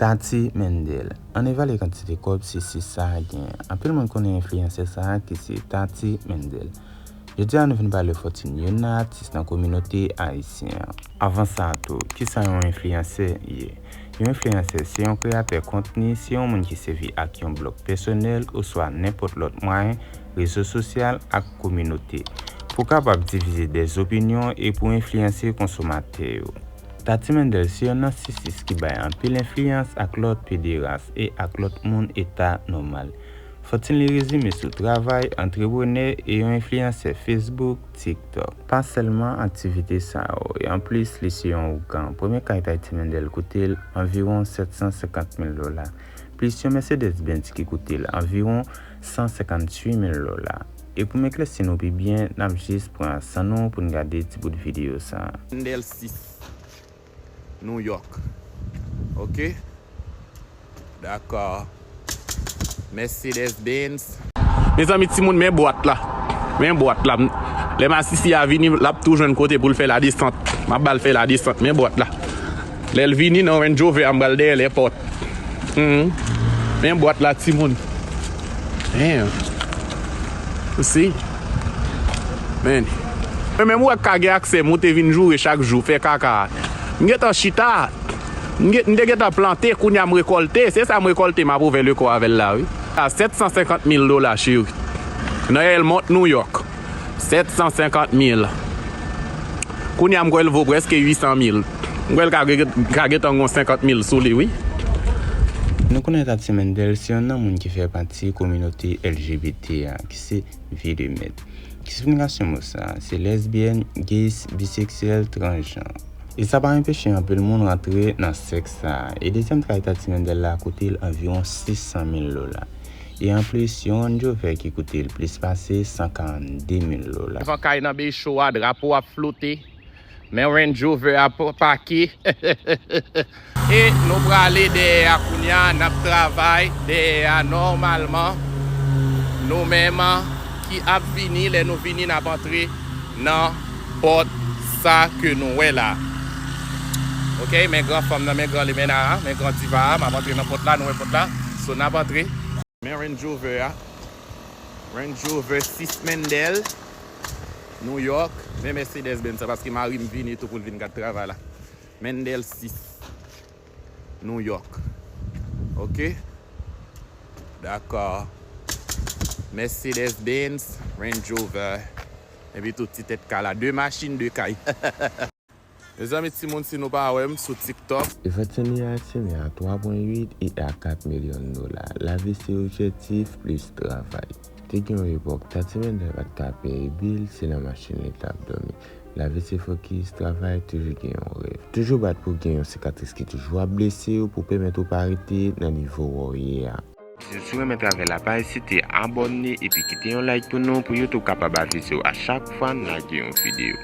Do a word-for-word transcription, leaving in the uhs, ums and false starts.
Tati Mendel. Ann evalye kantite kòb Sisi sa a genyen. Anpil moun konnen enfliyansè sa a ki se Tati Mendel. Jodi a nou vin pale fòtin youn nan atis nan kominote ayisyen an. Anvan sa tou, kisa yon enfliyansè ye? Yon enfliyansè se yon kreyatè kontni, se yon moun ki sèvi ak yon blòg pèsonèl oswa nenpòt lòt mwayen, rezo sosyal ak kominote, pou kapab divize dèzopinyon e pou enfliyanse konsomatè yo. Tati Mendel se youn nan Sisi ki bay anpil enfliyans ak lòt pederas e ak lòt moun eta nòmal. Fòtin li rezime sou travay antreprenè e yon enfliyansè Facebook, TikTok. Pa sèlman aktivite sa yo, e anplis li se yon ougan. Premye kay Tati Mendel koute l anviwon sèt san senkant mil dola, plis yon Mercedes Benz ki koute l anviwon san senkanntuit mil dola. E pou m eklèsi nou pi byen, n ap jis pran san nou pou n gade ti bout videyo sa a. Mendel sis, New York. Oke? Dakò. Mercedes Benz. Mezanmi, timoun, men bwat la. Men bwat la. Lè Masisi a vini, l ap tou jwenn kote pou l fè ladesant. M ap ba l fè ladesant. Men bwat la. Lè l vini nan Range Rover a, m pral dèyè l èpòt. Mhm. Men bwat la, timoun. Damn. You see? Man. Mwen menm, ou wè, ka gen aksè moute vin joure chak jou, fè kaka. M gentan chita. M gen- m te gentan plante, kounye a m rekòlte. Se sa m rekòlte, m ap ouvè lekò avè l la, wi. A sèt san senkant mil dola, cheri. Nan Elmont, New York. Sèt san senkant mil. Kounye a m kwè l vo prèske uit san mil. M kwè l ka gen- ka gentan gon senkant mil sou li, wi. Nou konnen Tati Mendel se youn nan moun ki fè pati kominote L G B T a, ki se V de mèt. Ki siyifikasyon mo sa a? Se lèsbyèn, gay, biseksyèl, transjan. E sa pa anpeche anpil moun rantre nan sèks sa a. E dezyèm kay Tati Mendel la koute l anviwon sis san mil dola. E anplis, yon Range Rover ki koute l plis pase san karannde mil dola. Devan kay nan Bècho a, drapo ap flote. Men Range Rover a p- pake. E nou prale dèyè a kounye a, n ap travay dèyè a nòmalman. Nou menm ki ap vini, lè nou vini, n ap antre nan pòt sa ke nou wè la. Oke, men gran fanm nan, men gran limena a, men gran diva a, m ap antre nan pòt la, nou wè pòt la. So, n ap antre. Men Range Rover a. Range Rover sis Mendel, New York. Men Mercedes Benz sa, paske mari m vini tou pou l vin gad travay la. Mendel sis, New York. Oke? Dakò. Mercedes Benz, Range Rover. Epi tout ti tèt kay la. De machin, de kay. Mezanmi, timoun, si nou pa wè m sou TikTok. Event Seni a estime a twa pwen uit e a kat milyon dola. Lavi se objektif plis travay. Te gen yon epòk, Tati Mendel pa t ka peye bil, se nan machin li t ap dòmi. Lavi se fokis, travay, toujou gen yon rèv. Toujou bat pou gen yon sikatris ki toujou ap blese w pou pèmèt ou pa rete nan nivo w ye a. Si w renmen travay la, pa ezite abòne epi kite yon like pou nou, pou YouTube kapab avize w a chak fwa n lage yon videyo.